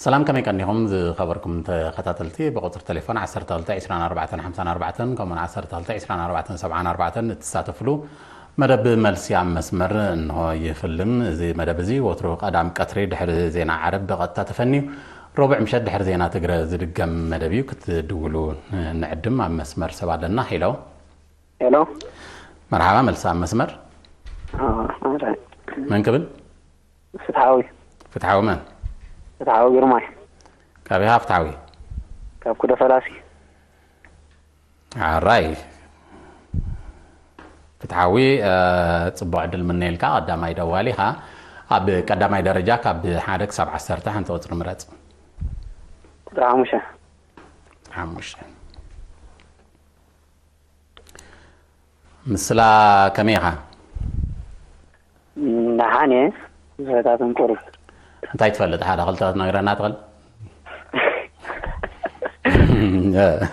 ሰላም፣ ከመይ ቀኒኹም ዝኸበርኩም ተኸታተልቲ? ብቁጽሪ ቴሌፎን ዓሰርተ ክልተ ዕስራን ኣርባዕተን ሓምሳን ኣርባዕተን ከምኡውን ዓሰርተ ክልተ ዕስራን ኣርባዕተን ሰብዓን ኣርባዕተን እትሳተፍሉ መደብ መልሲ ኣብ መስመር እንሆ ይፍልም። እዚ መደብ እዚ ወትሩ ቀዳም ቀትሪ ድሕሪ ዜና ዓረብ ብቐጥታ ተፈንዩ፣ ረቡዕ ምሸት ድሕሪ ዜና ትግረ ዝድገም መደብ እዩ። ክትድውሉ ንዕድም። ኣብ መስመር ሰብ ኣለና። ሄሎ። ሄሎ። መርሓባ፣ መልሲ ኣብ መስመር። ኣዎ፣ ኣረ። መን ክብል? ፍትሓዊ። ፍትሓዊ መን? ፍትሓዊ ግርማይ። ካብ ኢኻ ፍትሓዊ? ካብ ኩደ ፈላሲ። ኣራይ። ፍትሓዊ፣ እ፣ ጽቡቕ ዕድል ምነየልካ። ቀዳማይ ደዋሊ ኢኻ። ኣብ ቀዳማይ ደረጃ ካብ ሓደ ክሳብ ዓሰርተ ሓንቲ ቁጽሪ ምረጽ። ቁጽሪ ሓሙሽተ። ሓሙሽተ። ምስላ ከመይ ኢኻ? ደሓን እየ። ዘታትን ቁሩብ። እንታይ ትፈልጥ? ሓደ ክልተ ክትነግረና ትኽእል?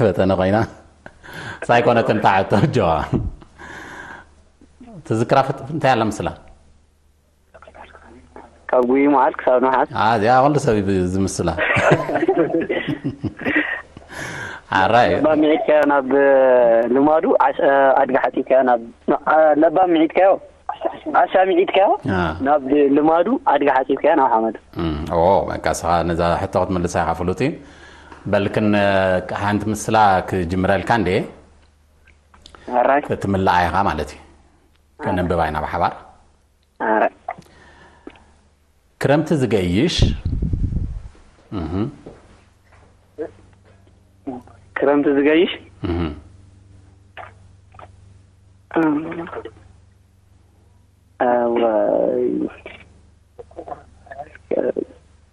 ፈተነ ኮይና። ሳይኮነትን ታዕቶ ጀዋ። ትዝክራ ፍት-፣ እንታይ ኣላ ምስላ? ካብ ጉይ መዓል ክሳብ ንሓስ። አ፣ እዚኣ ኩሉ ሰብ እዩ ዝምስላ። ኣራይ። ለባም ሚዒድካዮ ናብ ልማዱ፣ ዓሽ-፣ ኣድጊ ሓጺብካዮ ናብ፣ አ፣ ለባም ሚዒድካዮ፣ ዓሻ ሚዒድካዮ አ። ናብ ልማዱ፣ ኣድጊ ሓጺብካዮ ናብ ሓመዱ። እም፣ ኦ፣ በቃ፣ ስኻ ነዛ ሕቶ ክትምልሳ ኢኻ ፍሉጥ እዩ። በልክን፣ እ፣ ሓንቲ ምስላ ክጅምረልካ እንዴ? ኣራይ። ክትምልኣ ኢኻ ማለት እዩ። ከነንብባ ኢና ብሓባር። ኣረ። ክረምቲ ዝገይሽ። እህ። ክረምቲ ዝገይሽ? እህ። እም። ኣዋይ።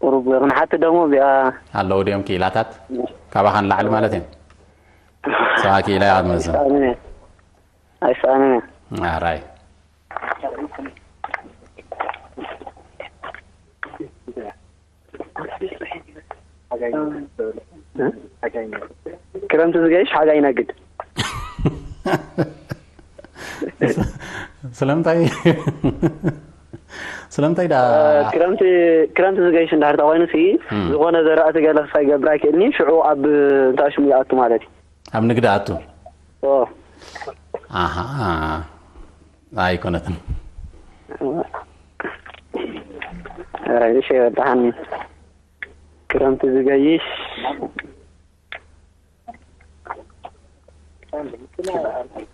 ቁሩብ ክንሓትት ደሞ እዚኣ ኣለዉ ድዮም ክኢላታት? ካባኻ ንላዕሊ ማለት እዩ። ሰብኣ ክኢላ እያ ክትመስል። ኣይሰኣንን እየ። ኣይሰኣንን እየ። ኣራይ። ክረምቲ ዝገይሽ ሓጋይ ይነግድ። ስለምንታይ? ስለምንታይ ዳ? ክረምቲ፣ ክረምቲ ዝገይሽ እንዳሕር ተኾይኑ ሲ፣ እም። ዝኾነ ዘራእቲ ገለ ክሳይ ገብር ኣይክእልኒ፣ ሽዑ ኣብ እንታይ ሽሙ ይኣቱ ማለት እዩ። ኣብ ንግዲ ኣቱ? ኦ። ኣሃ። ኣይኮነትን። ኧረ፣ እሺ፣ ወጣሃኒ። ክረምቲ ዝገይሽ።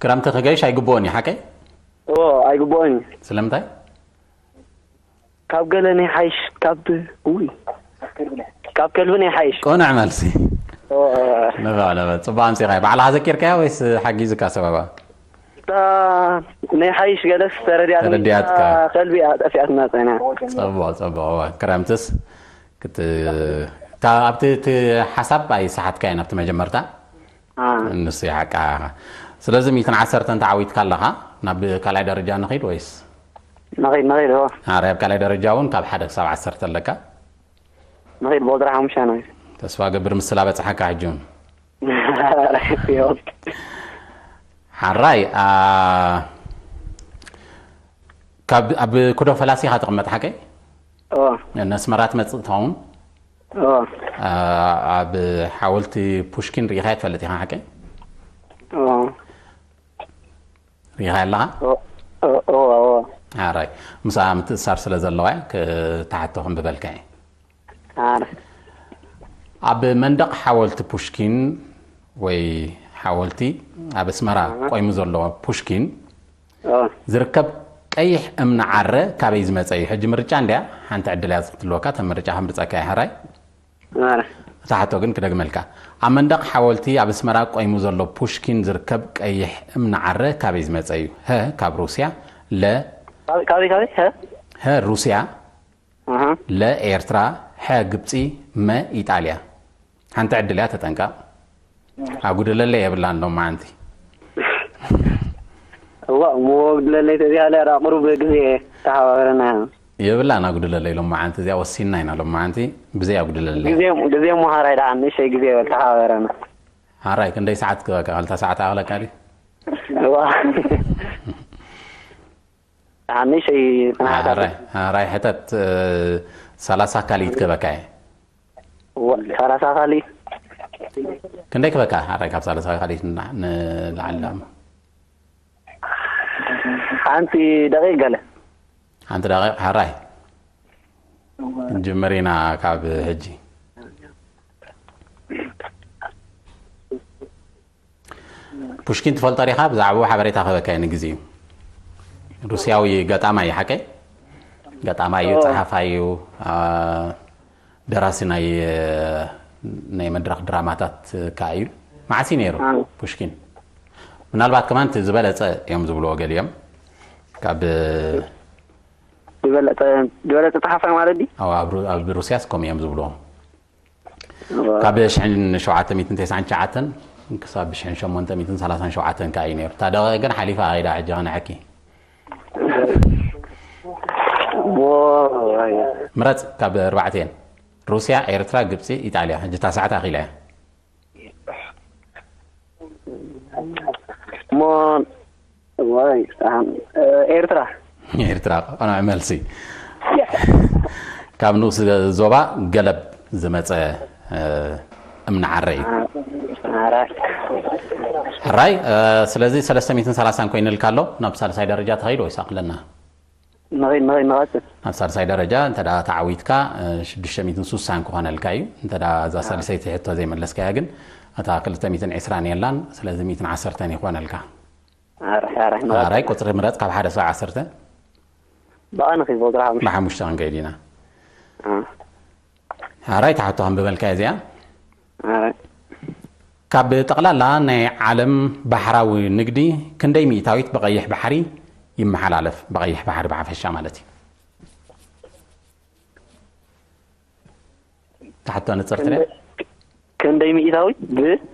ክረምቲ ክገይሽ ኣይግብኦን እዩ፣ ሓቀይ? ኦ፣ ኣይግብኦን እዩ። ስለምንታይ? ካብ ገለ ናይ ሓይሽ፣ ካብ፣ ውይ፣ ካብ ከልቢ ናይ ሓይሽ። ቅኑዕ መልሲ። ኦ፣ ኦ፣ ኦ። ንበል፣ ንበል። ጽቡቕ ኣምጺእካዮ። ባዕልኻ ዘኪርካዮ ወይስ ሓጊዙካ ሰበባ? እታ ናይ ሓይሽ ገለስ ተረዲኣትኒ። ተረዲኣትካ። እታ ከልቢ እያ ጠፊኣትና ጸና። ጽቡቕ፣ ጽቡቕ። እዋ፣ ክረምትስ ክት-፣ እታ ኣብቲ፣ እቲ ሓሳብ ኣይሰሓትካዮን ኣብቲ መጀመርታ። አ። ንሱ ይሓቃ። ስለዚ ሚእትን ዓሰርተን ተዓዊትካ ኣለኻ። ናብ ካልኣይ ደረጃ ንኺድ ወይስ? ንኺድ፣ ንኺድ፣ እዎ። ኣረ፣ ኣብ ካልኣይ ደረጃ እውን ካብ ሓደ ክሳብ ዓሰርተ ኣለካ። ንኺድ፣ ብቁፅሪ ሓሙሽተ ንኺድ። ተስፋ ገብር ምስላ በፅሓካ ሕጂ እውን። እዎ። ሓራይ፣ አ፣ ካብ፣ ኣብ ኩዶ ፈላሲ ኢኻ ትቕመጥ ሓቀይ? እዎ። ነስመራ ትመጽእ ትኸውን? እዎ። አ፣ ኣብ ሓወልቲ ፑሽኪን ርኢኻዮ ትፈልጥ ኢኻ ሓቀይ? እዎ። ርኢኻዮ ኣለኻ? እዎ፣ እዎ፣ እዎ፣ እዎ። ኣራይ፣ ምስኣ ምትእስሳር ስለ ዘለዋ እየ፣ ክተሓቶ ክንብበልካ እየ። ኣረ። ኣብ መንደቕ ሓወልቲ ፑሽኪን ወይ ሓወልቲ ኣብ ኣስመራ ኣሃ። ቆይሙ ዘሎ ፑሽኪን ኦ። ዝርከብ ቀይሕ እምኒ ዓረ ካበይ ዝመጸ እዩ? ሕጂ ምርጫ እንድያ፣ ሓንቲ ዕድል እያ ክትህልወካ፣ እታ ምርጫ ከምርጸካ እየ፣ ሕራይ። ኣረ። እታ ሕቶ ግን ክደግመልካ። ኣብ መንደቕ ሓወልቲ ኣብ ኣስመራ ቆይሙ ዘሎ ፑሽኪን ዝርከብ ቀይሕ እምኒ ዓረ ካበይ ዝመጸ እዩ? ሀ፣ ካብ ሩስያ፣ ለ፣ ካበይ፣ ካበይ፣ ካበይ? ሀ? ሀ፣ ሩስያ፣ ኣሃ። ለ፣ ኤርትራ፣ ሐ፣ ግብጺ፣ መ፣ ኢጣልያ። ሓንቲ ዕድል እያ፣ ተጠንቀቕ። ኣጉድለለይ የብላን ሎማዓንቲ። እዋ፣ እሞ ኣጉድለለይ ተዚሃለ፣ ዳ ቁሩብ ግዜ ተሓባበረና። የብላን ኣጉድለለይ ሎማዓንቲ፣ እዚኣ ወሲንና ኢና ሎማዓንቲ፣ ብዘይ ኣጉድለለይ። ግዜ፣ ግዜ ምሃር ኣይደኣ፣ ንእሽተይ ግዜ በል፣ ተሓባበረና። ሓራይ፣ ክንደይ ሰዓት ክበካ? ክልተ ሰዓት ኣኽለካ ድዩ? እዋ። ሓንሸይ ተናሓታሪ። ኣራይ፣ ኣራይ፣ ሕተት፣ እ፣ ሰላሳ ካልኢት ክበካ እየ። ወ- ሰላሳ ካልእ ክንደይ ክበካ? ሓራይ ካብ ሰላሳ ካልእ ንላዕሊ ደኣ ሓንቲ ደቂቅ ገለ። ሓንቲ ደቂቅ ሓራይ። ክንጅምር ኢና ካብ ሕጂ። ፑሽኪን ትፈልጦ ዲኻ? ብዛዕባኡ ሓበሬታ ክህበካ እየ ንግዜኡ። ሩስያዊ ገጣማይ እዩ፣ ሓቀይ? ገጣማይ እዩ፣ ኦ። ጸሓፋይ እዩ፣ ኣ፣ ደራሲ ናይ፣ ናይ መድረኽ ድራማታት ከኣ እዩ። መዓስ እዩ ነይሩ ኣዎ። ፑሽኪን? ምናልባት ከማን እቲ ዝበለጸ እዮም ዝብልዎ ገሊኦም። ካብ ዝበለጸ ዝበለጸ ጸሓፋይ ማለት ድዩ? ኣብ ኣብ ሩ- ኣብ ሩስያስ ከምኡ እዮም ዝብልዎ። ካብ ሽሕን ሸውዓተ ሚእትን ተስዓን ትሽዓተን ክሳብ ሽሕን ሸሞንተ ሚእትን ሰላሳን ሸውዓተን ከኣ እዩ ነይሩ። እታ ደቂቕ ግን ሓሊፋ ከይዳ ሕጂ ከነሐኪ። ምረጽ ካብ ኣርባዕተን። ሩስያ፣ ኤርትራ፣ ግብጺ፣ ኢጣልያ። ሕጂ እታ ሰዓት ኣኺላ እያ። ሞ ዋይ ኣም፣ ኤርትራ። ኤርትራ ቅኑዕ መልሲ። ካብ ንኡስ ዞባ ገለብ ዝመጸ እምኒ ዓረ እዩ። ኣራይ ሕራይ። ስለዚ ሰለስተ ሚእትን ሰላሳን ኮይንልካ ኣሎ። ናብ ሳልሳይ ደረጃ ተኸይድ ወይስ ኣኽለና? ንኸይድ ንኸይድ ንቐጽል። ኣብ ሳልሳይ ደረጃ እንተ ደኣ ተዓዊትካ ሽዱሽተ ሚእትን ሱሳን ክኾነልካ እዩ። እንተ ደኣ እዛ ሳልሰይቲ ሕቶ ዘይመለስካያ ግን እታ ክልተ ሚእትን ዕስራን የላን። ስለዚ ሚእትን ዓሰርተን ይኾነልካ። ኣራይ ኣራይ ንቐጽል። ኣራይ ቁጽሪ ምረጽ ካብ ሓደ ሳብ ዓሰርተ። ብቐንኺ ቁጽሪ ሓሙሽተ። ብሓሙሽተ ክንከይድ ኢና። እ። ኣራይ ትሓቶ ከንብበልካ እዚኣ። ኣራይ ካብ ጠቕላላ ናይ ዓለም ባሕራዊ ንግዲ ክንደይ ሚእታዊት ብቐይሕ ባሕሪ ይመሓላለፍ? ብቐይሕ ባሕሪ ብሓፈሻ ማለት እዩ። ትሓቶ ንጽርቲ ነ ክንደይ ሚእታዊት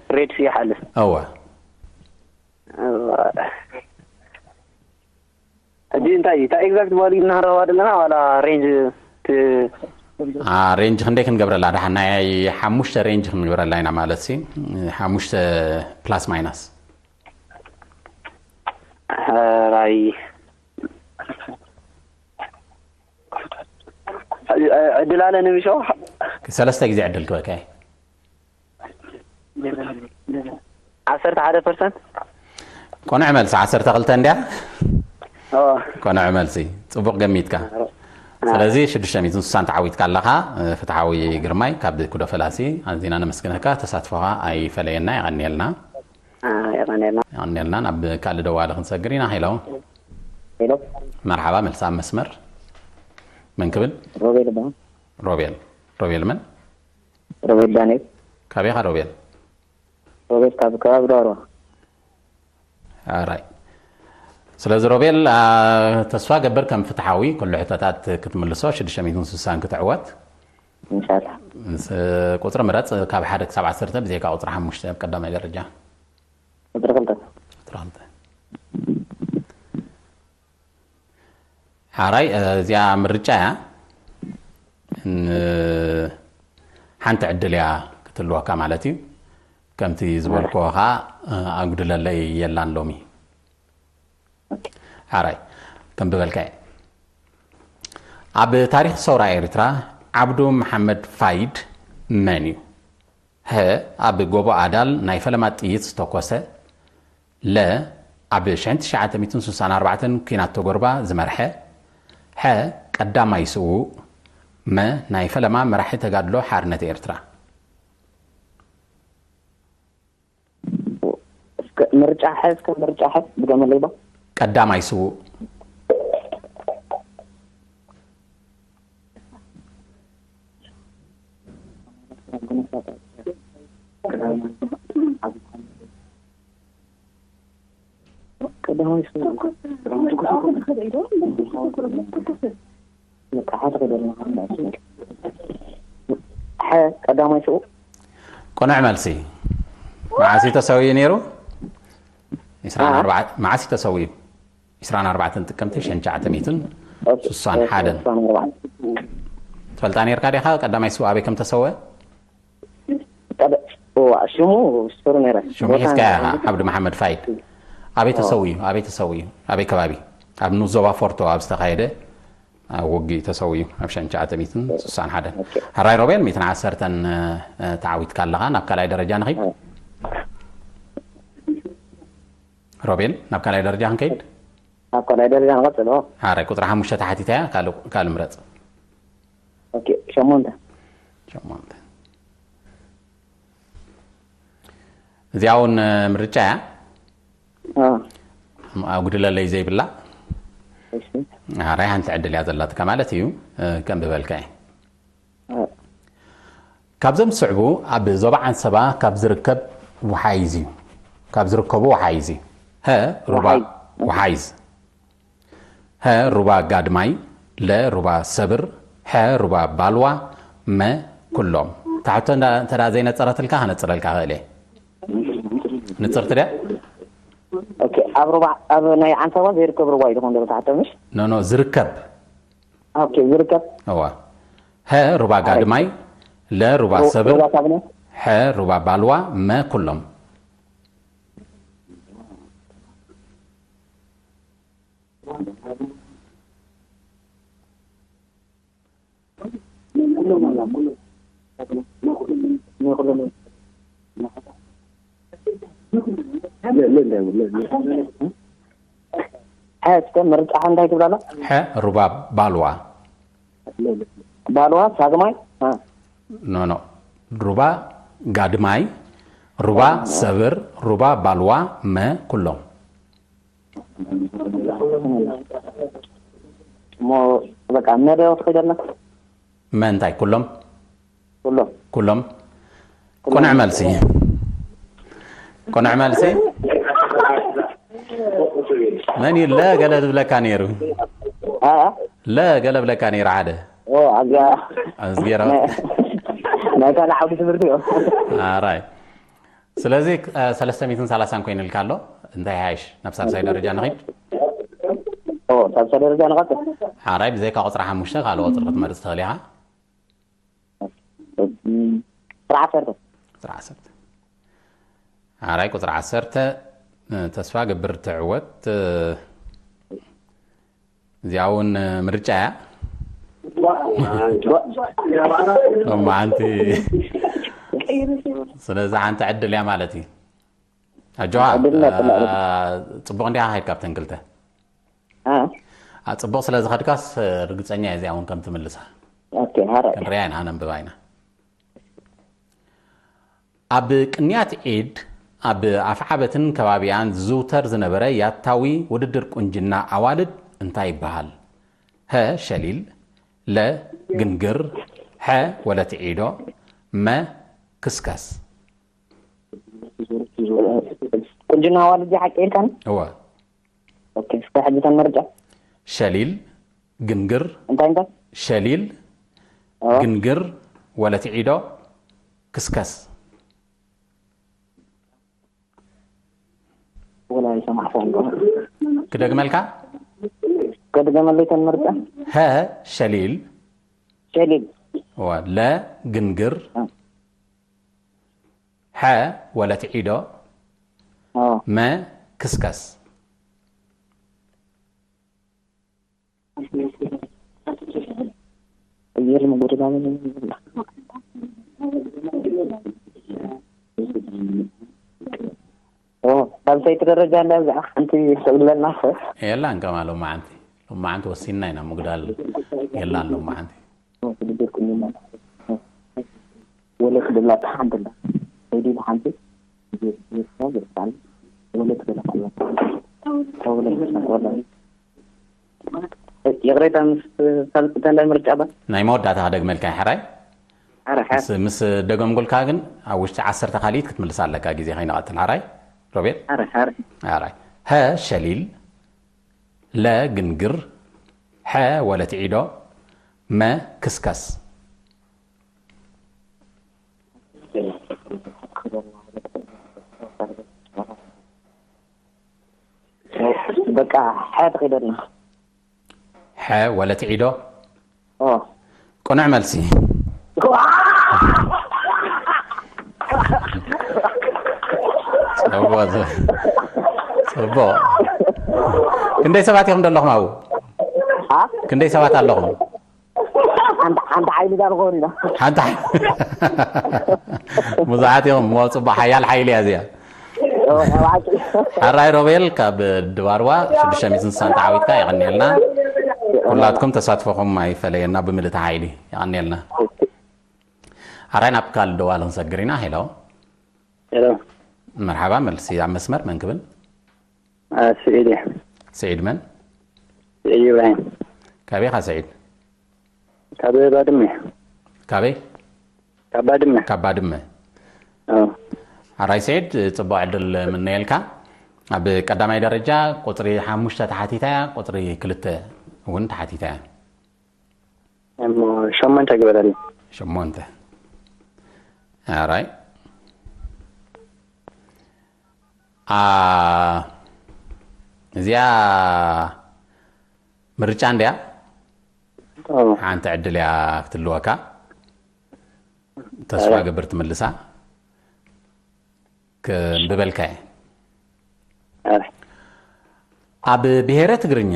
ብሬድ ሲ ይሓልፍ? እወ። ሕጂ እንታይ እዩ? እንታይ ኤግዛክት ቫልዩ እናረኸባ ዘለና ዋላ ሬንጅ ት- አ፣ ሬንጅ ክንደይ ክንገብረላ? ደሓን ናይ ሓሙሽተ ሬንጅ ክንገብረላ ኢና ማለት ሲ። ሓሙሽተ ፕላስ ማይናስ። ሕራይ ዕድል ኣለኒ ምሾ ሰለስተ ግዜ ዕድል ክበካ እየ። ዓሰርተ ሓደ ፐርሰንት ቆንዕ መልሲ ዓሰርተ ክልተ እንድያ። ኦ ቆንዕ መልሲ ጽቡቕ ገሚትካ። ስለዚ ሽዱሽተ ሚእትን ሱሳን ተዓዊትካ ኣለኻ። ፍትሓዊ ግርማይ ካብ ኩዶ ፈላሲ ኣዚና ነመስግነካ። ተሳትፎኻ ኣይፈለየና። የቐንየልና። የቐንየልና። የቐንየልና። ናብ ካልእ ደዋሊ ክንሰግር ኢና። ሄሎ ሄሎ መርሓባ። መልሲ ኣብ መስመር መን ክብል? ሮቤል ይበሃል። ሮቤል። ሮቤል መን? ሮቤል ዳንኤል። ካበይ ኢኻ ሮቤል? ሮቤል ካብ ከባቢ ዶርባ። ኣራይ። ስለዚ ሮቤል፣ አ፣ ተስፋ ገብር ከም ፍትሓዊ ኩሉ ሕቶታት ክትምልሶ ሽዱሽተ ሚእትን ሱሳን ክትዕወት። ኢንሻላ። ምስ ቁጽሪ ምረጽ ካብ ሓደ ክሳብ ዓሰርተ ብዘይካ ቁጽሪ ሓሙሽተ ኣብ ቀዳማይ ደረጃ። ቁጽሪ ክልተ። ቁጽሪ ክልተ። ሓራይ፣ እ፣ እዚኣ ምርጫ እያ። ን-፣ ሓንቲ ዕድል እያ ክትህልወካ ማለት እዩ። ከምቲ ዝበልክዎ ኸዓ፣ እ፣ ኣጉድለለይ የላን ሎሚ። ሓራይ፣ ከንብበልካ እየ። ኣብ ታሪኽ ሰውራ ኤርትራ ዓብዱ መሓመድ ፋይድ መን እዩ? ሀ፣ ኣብ ጎቦ ኣዳል ናይ ፈለማ ጥይት ዝተኮሰ። ለ፣ ኣብ ሽሕን ትሽዓተ ሚእትን ሱሳን ኣርባዕተን ኲናት ተጎርባ ዝመርሐ። ሐ፣ ቀዳማይ ስዉእ። መ፣ ናይ ፈለማ መራሒ ተጋድሎ ሓርነት ኤርትራ። እስከ ምርጫ ሐ፣ እስከ ምርጫ ሐ ድገመለይ ባ። ቀዳማይ ስዉእ። ቀዳማይ ስዉእ። በቃ ሓደ ከይደልና። ሐ፣ ቀዳማይ ስዉእ። ቅኑዕ መልሲ። መዓስ እዩ ተሰዊኡ ነይሩ? ዒስራን ኣርባዕተን፣ መዓስ እዩ ተሰዊኡ? ዒስራን ኣርባዕተን ጥቅምቲ ሽሕን ትሽዓተ ሚእትን ሱሳን ሓደን። ትፈልጣ ነይርካ ዲኻ ቀዳማይ ስዉእ ኣበይ ከም ተሰወ? ቀደ-፣ እዋ፣ ሽሙ ስሩ ነይረ። ሽሙ ሒዝካያ ኢኻ፣ ዓብዱ መሓመድ ፋይድ። ኣበይ ተሰዊኡ? ኣበይ ተሰዊኡ? ኣበይ ከባቢ? ኣብ ንኡስ ዞባ ፎርቶ ኣብ ዝተኻየደ ኣብ ውግእ ተሰዊኡ ኣብ ሽሕን ትሽዓተ ሚእትን ስሳን ሓደን። ሕራይ ሮቤል፣ ሚእትን ዓሰርተን ተዓዊትካ ኣለኻ። ናብ ካልኣይ ደረጃ ንኺድ። ሮቤል፣ ናብ ካልኣይ ደረጃ ክንከይድ። ኣብ ካልኣይ ደረጃ ንቐጽል። ሓራይ ቁፅሪ ሓሙሽተ ተሓቲታ እያ። ካልእ ምረፅ። ሸሞንተ። ሸሞንተ። እዚኣ እውን ምርጫ እያ። ኣጉድለለይ ዘይብላ። ሓራይ ሓንቲ ዕድል እያ ዘላትካ ማለት እዩ። ከም ብበልካ እየ። ካብዞም ዝስዕቡ ኣብ ዞባ ዓንሰባ ካብ ዝርከብ ውሓይዝ እዩ። ካብ ዝርከቡ ውሓይዝ እዩ። ሀ ሩባ ውሓይዝ። ሀ ሩባ ጋድማይ፣ ለ ሩባ ሰብር፣ ሐ ሩባ ባልዋ፣ መ ኩሎም። ታሕቶ እንተ ዘይነፀረትልካ ከነፅረልካ ክእል እየ። ንፅርቲ ድያ? ኣብ ሩባ ኣብ ናይ ዓንሰባ ዘይርከብ ሩባ እዩ ዝኾን ዘሎ ታሕቶ ምሽ? ኖ ኖ ዝርከብ። ኦኬ ዝርከብ። እዋ ሀ ሩባ ጋድማይ፣ ለ ሩባ ሰብር፣ ሐ ሩባ ባልዋ፣ መ ኩሎም። ሐ እስከ ምርጫ እንታይ ትብላላ? ሐ ሩባ ባልዋ። ባልዋ ሳግማይ። ኖ ኖ ሩባ ጋድማይ፣ ሩባ ሰብር፣ ሩባ ባልዋ፣ መ ኩሎም። እሞ በቃ መደ ትኸይደልና። መ እንታይ ኩሎም? ኩሎም። ኩሎም። ቁኑዕ መልሲ። ቁኑዕ መልሲ። መን እዩ ለ ገለ ዝብለካ ነይሩ? ለ ገለ ብለካ ነይሩ ሓደ። ኣዝጌራ። ናይ ካልእ ዓውዲ ትምህርቲ እዮም። ኣራይ ስለዚ ሰለስተ ሚእትን ሰላሳን ኮይኑልካ ኣሎ። እንታይ ይሓይሽ? ናብ ሳልሳይ ደረጃ ንኺድ። ሳልሳይ ደረጃ ንቐጽል። ሓራይ ብዘይካ ቁፅሪ ሓሙሽተ ካልእ ቁፅሪ ክትመርፅ ትኽእል ኢኻ። ቁፅሪ ዓሰርተ። ቁፅሪ ዓሰርተ። ሓራይ ቁፅሪ ዓሰርተ። ተስፋ ገብር ትዕወት። እዚኣ እውን ምርጫ እያ። ሎማዓንቲ ስለዚ ሓንቲ ዕድል እያ ማለት እዩ። ኣጆኻ ፅቡቕ እንዲኻ ከይድካ ኣብተን ክልተ። ፅቡቕ ስለ ዝኸድካስ ርግፀኛ እየ እዚኣ እውን ከም ትምልሳ። ክንሪኣ ኢና ነንብባ ኢና። ኣብ ቅንያት ዒድ ኣብ ኣፍዓበትን ከባቢኣን ዝዝውተር ዝነበረ ያታዊ ውድድር ቁንጅና ኣዋልድ እንታይ ይበሃል? ሀ ሸሊል፣ ለ ግንግር፣ ሐ ወለት ዒዶ፣ መ ክስከስ። ቁንጅና ኣዋልድ ድዩ ሓቂ ኢልካኒ? እወ። ኦኬ እስከ ሕጂ ተን ምርጫ። ሸሊል፣ ግንግር፣ እንታይ እንታይ? ሸሊል፣ ግንግር፣ ወለት ዒዶ፣ ክስከስ። ወላ ኣይሰማዕኩ። ክደግመልካ? ከድገመለይ ተን ምርጫ። ሀ ሸሊል። ሸሊል። ለ ግንግር። ሐ ወለት ዒዶ። መ ክስከስ። ሳልሰይቲ ደረጃ እንዳ እዛ ሓንቲ ሰብለና ሰብ የላን ከማ ሎማዓንቲ ሎማዓንቲ ወሲንና ኢና ምጉዳል የላን ሎማዓንቲ። ወለት ብላ ተሓንትላ ወዲ ሓንቲ ወለት ብላ ተወለት ወላ ይቕሬታ ምስ ተንዳይ ምርጫ ባ ናይ መወዳእታ ክደግመልካ ሕራይ። ምስ ደገምኩልካ ግን ኣብ ውሽጢ ዓሰርተ ካልኢት ክትምልሳ ኣለካ ግዜ ከይንቐትል። ሓራይ ሮቤል። ሓራይ። ሀ ሸሊል፣ ለ ግንግር፣ ሐ ወለት ዒዶ፣ መ ክስከስ። በቃ ሐ ተኺደልና። ሐ ወለት ዒዶ። ቅኑዕ መልሲ። ጽቡቕ። ክንደይ ሰባት ኢኹም ዘለኹም ኣብኡ? ክንደይ ሰባት ኣለኹም? ሓንቲ ሓንቲ ሓይሊ ዳ ንኸውን ኢና። ሓንቲ ሓይ- ብዙሓት እዮም። እሞ ጽቡቕ፣ ሓያል ሓይሊ እያ እዚኣ። ሕራይ ሮቤል ካብ ድባርዋ ሽዱሽተ ሚእትን ስሳን ተዓዊትካ፣ የቐንየልና። ኩላትኩም ተሳትፎኹም ኣይፈለየና ብምልእቲ ሓይሊ፣ የቐንየልና። ኣራይ ናብ ካልእ ደዋል ክንሰግር ኢና። ሄሎ። ሄሎ። መርሓባ፣ መልሲ ኣብ መስመር፣ መን ክብል? አ፣ ስዒድ እየ። ስዒድ መን? ስዒድ ኢብራሂም። ካበይ ኢኻ ስዒድ? ካብ ባድመ። ካበይ? ካብ ባድመ። ካብ ባድመ። ኦ። ኣራይ ስዒድ፣ ጽቡቕ ዕድል ምነየልካ። ኣብ ቀዳማይ ደረጃ ቁጽሪ ሓሙሽተ ተሓቲታ እያ፣ ቁጽሪ ክልተ እውን ተሓቲታ እያ። እሞ ሸሞንተ ግበረለይ። ሸሞንተ። ኣራይ። አ፣ እዚኣ ምርጫ እንድያ። ኦ። ሓንቲ ዕድል እያ ክትልወካ። ተስፋ ኣረ። ገብር ትምልሳ። ክንብበልካ እየ። ኣረ። ኣብ ብሄረ ትግርኛ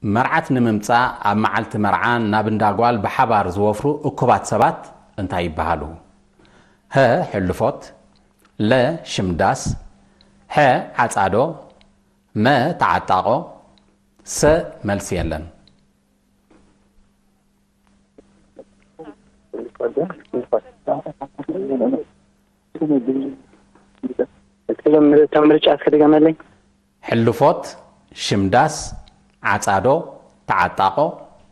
መርዓት ንምምጻእ ኣብ መዓልቲ መርዓ ናብ እንዳ ጓል ብሓባር ዝወፍሩ እኩባት ሰባት እንታይ ይበሃሉ? ሀ፣ ሕልፎት፣ ለ፣ ሽምዳስ፣ ሐ፣ ዓጻዶ፣ መ፣ ተዓጣቖ፣ ሰ፣ መልሲ የለን። እቶም ምርጫ እስኪ ድገመለይ። ሕልፎት፣ ሽምዳስ፣ ዓጻዶ፣ ተዓጣቖ፣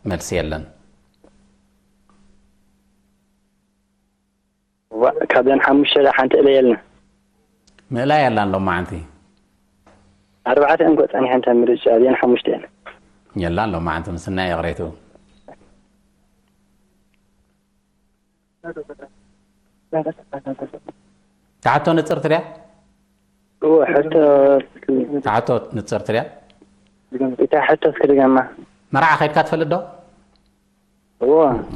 መልሲ የለን። ዋ፣ ካብዘን ሓሙሽተ ደኣ ሓንቲ እለ የለን። ምእላይ የላን ሎማዓንቲ። ኣርባዕተ እንኮ ጸኒሐን እተን ምርጫ፣ እዚአን ሓሙሽተ እየን። የላን ሎማዓንቲ፣ ምስናይ ይቕሬቱ። እታ ሕቶ ንጽርቲ ድያ? እወ፣ ሕቶ እታ ሕቶ ንጽርቲ ድያ? እታ ሕቶ እስኪ ድገማ። መርዓ ከይድካ ትፈልጥ ዶ? እወ።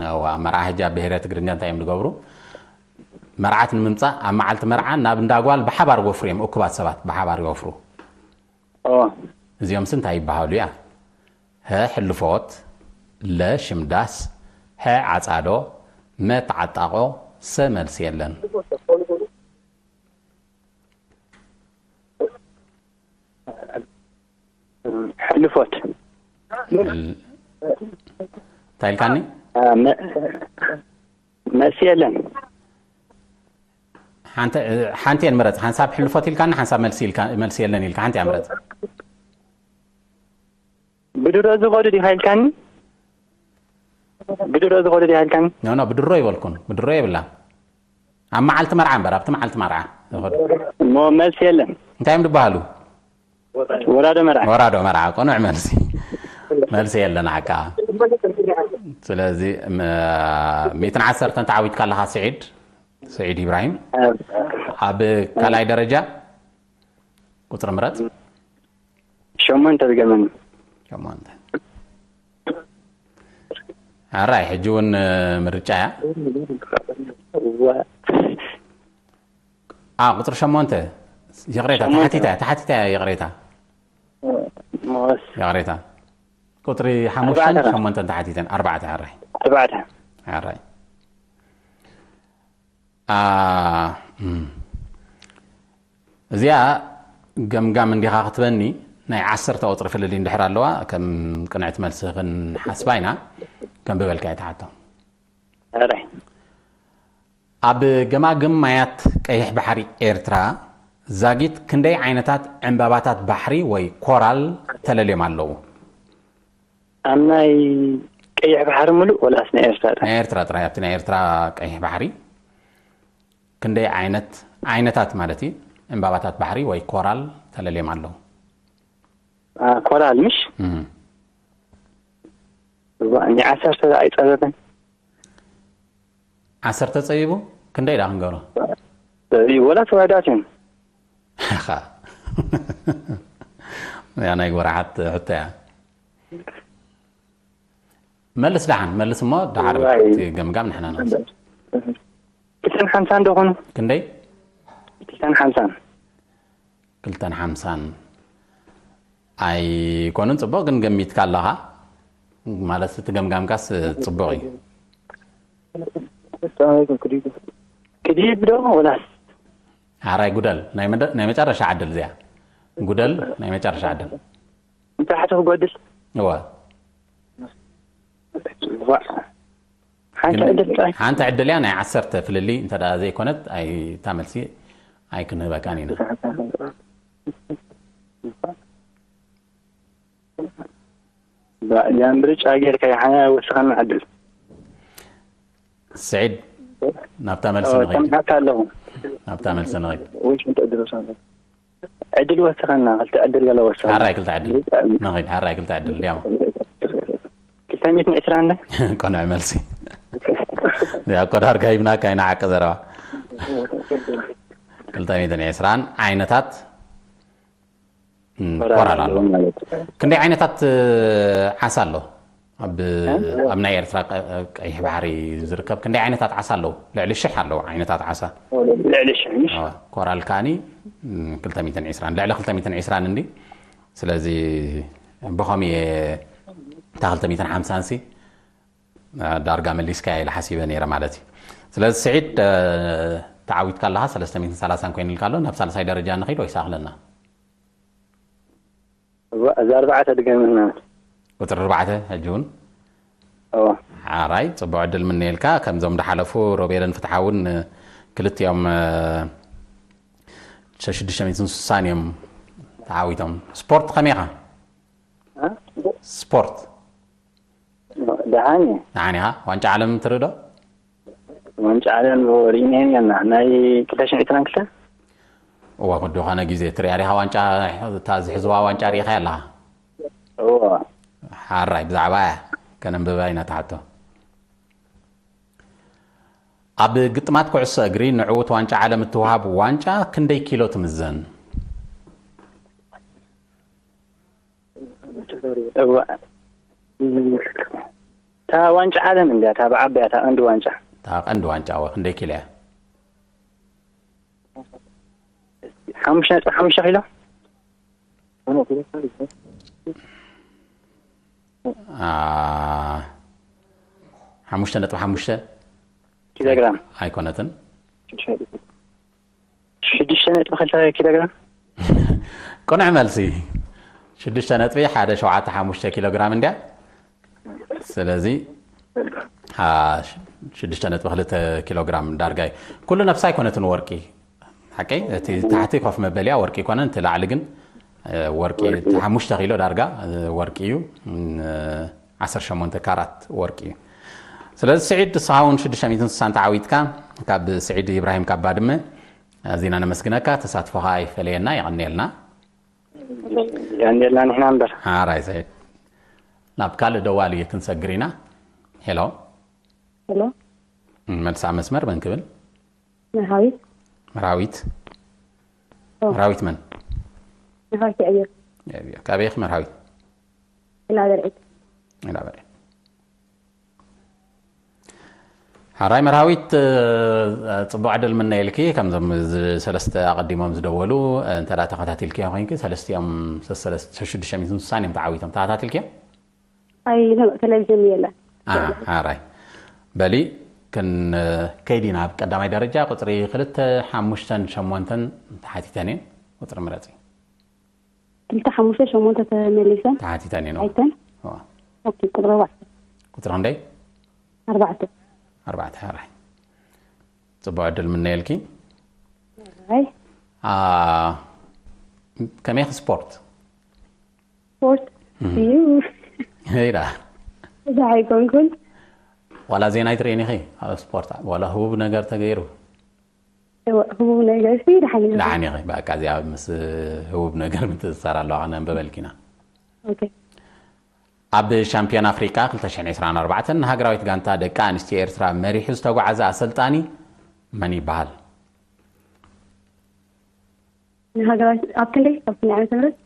እዋ፣ መርዓ ሕጂ ኣብ ብሄረ ትግርኛ እንታይ እዮም ዝገብሩ? መርዓት ንምምጻእ ኣብ መዓልቲ መርዓ ናብ እንዳ ጓል ብሓባር ወፍሩ እዮም፣ እኩባት ሰባት ብሓባር ይወፍሩ። እወ። እዚኦምስ እንታይ ይበሃሉ እያ? ሀ ሕልፎት፣ ለ ሽምዳስ፣ ሐ ዓጻዶ፣ መ ተዓጣቖ፣ ሰ መልሲ የለን። ሕልፎት። እል-፣ እንታይ ኢልካኒ? አ፣ መ-፣ መልሲ የለን። ሓንቲ፣ ሓንቲ እየን ምረጽ። ሓንሳብ ሕልፎት ኢልካኒ፣ ሓንሳብ መልሲ ኢልካ፣ መልሲ የለን ኢልካ። ሓንቲ እያ ምረጽ። ብድሮ ዝኸዱ ዲኻ ኢልካኒ? ብድሮ ዝኸዱ ዲኻ ኢልካኒ? ኖ፣ ኖ፣ ብድሮ ይበልኩን። ብድሮ የብላን። ኣብ መዓልቲ መርዓ እምበር፣ ኣብቲ መዓልቲ መርዓ ዝኸዱ። እሞ መልሲ የለን። እንታይ እዮም ዝበሃሉ? ወራዶ መርዓ። ወራዶ መርዓ፣ ቅኑዕ መልሲ። መልሲ የለን ዓካ። ስለዚ፣ ም-፣ ሚእትን ዓሰርተን ተዓዊትካ ኣለኻ ስዒድ፣ ስዒድ ኢብራሂም። ኣብ ኣብ ካልኣይ ደረጃ ቁጽሪ ምረጽ። ሸሞንተ ዝገመኒ። ሸሞንተ። ኣራይ፣ ሕጂ እውን፣ እ፣ ምርጫ እያ። ዋ። አ፣ ቁጽሪ ሸሞንተ። ይቕሬታ፣ ሸሞንተ። ተሓቲታ እያ፣ ተሓቲታ እያ፣ ይቕሬታ። ሞስ። ይቕሬታ። ቁጽሪ ሓሙሽተን ኣርባዕተ። ሸሞንተን ተሓቲተን፣ ኣርባዕተ፣ ኣራይ። ኣርባዕተ። ኣራይ። አ፣ እም። እዚኣ ገምጋም እንዲኻ ክትበኒ፣ ናይ ዓሰርተ ቁጽሪ ፍልልይ እንድሕር ኣለዋ፣ ከም ቅንዕቲ መልሲ ክንሓስባ ኢና። ከንብበልካ እየ ትሓቶ። ኣረ። ኣብ ገማግም ማያት ቀይሕ ባሕሪ ኤርትራ ዛጊት ክንደይ ዓይነታት ዕምባባታት ባሕሪ ወይ ኮራል ተለልዮም ኣለዉ? ኣብ ናይ ቀይሕ ባሕሪ ምሉእ ወላስ ናይ ኤርትራ ጥራይ? ናይ ኤርትራ ጥራይ፣ ኣብቲ ናይ ኤርትራ ቀይሕ ባሕሪ ክንደይ ዓይነት፣ ዓይነታት ማለት እዩ፣ ዕምባባታት ባሕሪ ወይ ኮራል ተለልዮም ኣለዉ? አ፣ ኮራል ምሽ? እም። እዋ፣ እኒ ዓሰርተ ኣይጸበበን። ዓሰርተ ጸቢቡ? ክንደይ ደኣ ክንገብሮ? ጸቢቡ፣ ወላ ተዋዳት እዮም። ኢኻ። እዚኣ ናይ ጎራሓት ሕቶ እያ። መልስ ደሓን፣ መልስ እሞ ደሓር ዋይ። እቲ ገምጋም ንሕና ንወስድ። ክልተን ሓምሳን ዶ ኾኑ? ክንደይ? ክልተን ሓምሳን። ክልተን ሓምሳን ኣይኮኑን፣ ጽቡቕ ግን ገሚትካ ኣለኻ። ማለት እቲ ገምጋምካስ ጽቡቕ እዩ። ሰላም ዓለይኩም ክዲብ ክዲብ ዶ ወላስ ሓራይ ጉደል ናይ መደ- ናይ መጨረሻ ዕድል እዚኣ። ጉደል ናይ መጨረሻ ዕድል። እንታይ ሓተ ክጎድል? እወ። ዋዕ ሓንቲ ዕድል ጥራይ። ሓንቲ ዕድል እያ፣ ናይ ዓሰርተ ፍልልይ እንተ ደኣ ዘይኮነት ኣይ- እታ መልሲ ኣይክንህበካን ኢና። ያ ምርጫ ጌርካ ይሓያ ወስኸና ዕድል። ስዒድ ናብታ መልሲ ንኸይድ። ሰምዓካ ኣለኹ። ናብታ መልሲ ንኸይድ። ወይ ሽንተ ዕድል ወስኸና። ዕድል ወስኸና፣ ክልተ ዕድል ገለ ወስኸና። ሓራይ ክልተ ዕድል። ንኸይድ፣ ሓራይ ክልተ ዕድል፣ ያው። ክልተ ሚእትን ዕስራን እንደ? ቅኑዕ መልሲ። ያው፣ እኮ ዳርጋ ሂብናካ ኢና ሓቂ ዘረባ። ክልተ ሚእትን ዕስራን ዓይነታት፣ እም፣ ኮራል ኣሎ። ማለት። ክንደይ ዓይነታት፣ እ፣ ዓሳ ኣሎ? ኣብ፣ ኣብ ናይ ኤርትራ ቀ-፣ ቀይሕ ባሕሪ ዝርከብ ክንደይ ዓይነታት ዓሳ ኣለዉ? ልዕሊ ሽሕ ኣለዉ ዓይነታት ዓሳ። ልዕሊ ሽሕ፣ ምሽ? ኣዎ፣ ኮራል ከኣኒ፣ እም፣ ክልተ ሚእትን ዕስራን፣ ልዕሊ ክልተ ሚእትን ዕስራን እንዲ። ስለዚ ብኸም እየ እታ ክልተ ሚእትን ሓምሳን ሲ፣ እ፣ ዳርጋ መሊስካ ኢለ ሓሲበ ነይረ ማለት እዩ። ስለዚ ስዒድ፣ እ፣ ተዓዊትካ ኣለኻ፣ ሰለስተ ሚእትን ሰላሳን ኮይኑልካ ኣሎ። ናብ ሳልሳይ ደረጃ ንኸይድ ወይስ ኣኽለና? እዛ ኣርባዕተ ድገምና። ቁፅሪ ኣርባዕተ ሕጂ እውን። እዎ። ሓራይ፣ ፅቡቅ ዕድል ምነየልካ። ከምዞም ዝሓለፉ ሮቤልን ፍትሓውን፣ እ፣ ክልቲኦም፣ እ፣ ሽዱሽተ ሚእትን ስሳን እዮም ተዓዊቶም። ስፖርት ከመይ ኢኻ? እ? ስፖርት ደሓን እየ። ደሓን ኢኻ? ዋንጫ ዓለም ትርኢ ዶ? ዋንጫ ዓለም ርኢናዮ ኣለና። ናይ ክልተ ሽሕን ዕስራን ክልተ? እዋ፣ ብዝኾነ ግዜ ትሪኣ ዲኻ ዋንጫ? እታ ዝሕዝዋ ዋንጫ ርኢኻያ ኣለኻ? እዎ። ሓራይ፣ ብዛዕባ እያ ከነንብባ ኢና እታ ሕቶ። ኣብ ግጥማት ኩዕሶ እግሪ ንዕዉት ዋንጫ ዓለም እትወሃብ ዋንጫ ክንደይ ኪሎ ትምዘን? እዋ። እታ ዋንጫ ዓለም እንድያ፣ እታ ብዓበያ፣ እታ ቀንዲ ዋንጫ። እታ ቀንዲ ዋንጫ፣ እዋ፣ ክንደይ ኪሎ እያ? ሓሙሽተ ነጥቢ ሓሙሽተ ኪሎ። አ፣ ሓሙሽተ ነጥቢ ሓሙሽተ ኪሎግራም። ኣይኮነትን። ሽዱሽተ ነጥቢ ክልተ ኪሎግራም። ቅኑዕ መልሲ። ሽዱሽተ ነጥቢ ሓደ ሸውዓተ ሓሙሽተ ኪሎግራም እንድያ። ስለዚ፣ አ፣ ሽዱሽተ ነጥቢ ክልተ ኪሎግራም ዳርጋ እዩ። ኩሉ ነብሳ ኣይኮነትን ወርቂ። ሓቀይ፣ እቲ ታሕቲ ኮፍ መበሊያ ወርቂ ይኮነን፣ እቲ ላዕሊ ግን፣ እ፣ ወርቂ፣ እቲ ሓሙሽተ ኪሎ ዳርጋ፣ እ፣ ወርቂ እዩ። እ፣ ዓሰርተ ሸሞንተ ካራት ወርቂ እዩ። ስለዚ ስዒድ፣ ንስኻ እውን ሽዱሽተ ሚእትን ስሳን ተዓዊትካ፣ ካብ ስዒድ ኢብራሂም ካብ ባድመ ኣዚና ነመስግነካ። ተሳትፎኻ ኣይፈለየና፣ የቐንየልና። የቐንየልና ንሕና እምበር። ሓራይ ስዒድ። ናብ ካልእ ደዋሊ ክንሰግር ኢና። ሄሎ። ሄሎ። መልሳ መስመር መን ክብል? መርሃዊት። መርሃዊት። ኦ። መርሃዊት መን? መርሃዊት የዕብዮ። የዕብዮ። ካበይ ኢኺ መርሃዊት? ኢላ በርዒት። ኢላ በርዒት። ሓራይ መርሃዊት፣ እ፣ ጽቡቕ ዕድል ምነየልኪ። ከምዞም ዝ-፣ ሰለስተ ኣቐዲሞም ዝደወሉ፣ እ፣ እንተ ደኣ ተኸታቲልክዮ ኮይንኪ፣ ሰለስቲኦም፣ ሰ-፣ ሰለስተ፣ ሽዱሽተ ሚእትን ስሳን እዮም ተዓዊቶም። ተኸታቲልክዮ? ኣይ፣ ቴሌቪዥን የለን። ኣሃ፣ ሓራይ። በሊ፣ ክን-፣ ከይዲ ናብ ቀዳማይ ደረጃ ቁፅሪ ክልተ፣ ሓሙሽተን ሸሞንተን ተሓቲተን እየን። ቁፅሪ ምረፂ። ክልተ፣ ሓሙሽተ፣ ሸሞንተ ተመሊሰን። ተሓቲተን እየን። ኣይተን? እዋ። ኦኬ፣ ቁፅሪ ኣርባዕተ። ቁፅሪ ክንደይ? ኣርባዕተ። ኣርባዕተ፣ ሓራይ። ፅቡቅ ዕድል ምነየልኪ። ኣይ፣ አ፣ ከመይ ኢኺ ስፖርት? ስፖርት እዩ። ኢዳ። እዛ ኣይኮንኩን። ዋላ ዜና ኣይትርእይን ኢኺ ኣብ ስፖርት? ዋላ ህቡብ ነገር ተገይሩ? እወ፣ ህቡብ ነገር ሲ ደሓን እዩ። ደሓን ኢኺ። በቃ እዚኣ ምስ ህቡብ ነገር ምትእስሳር ኣለዋ፣ ከነንብበልኪ ኢና። ኦኬ። ኣብ ሻምፒዮን ኣፍሪቃ ክልተ ሽሕን ዕስራን ኣርባዕተን ንሃገራዊት ጋንታ ደቂ ኣንስትዮ ኤርትራ መሪሑ ዝተጓዓዘ ኣሰልጣኒ መን ይበሃል? ንሃገራት ኣብ ክንደይ? ኣብ ክንደይ ዓመተ ምህረት?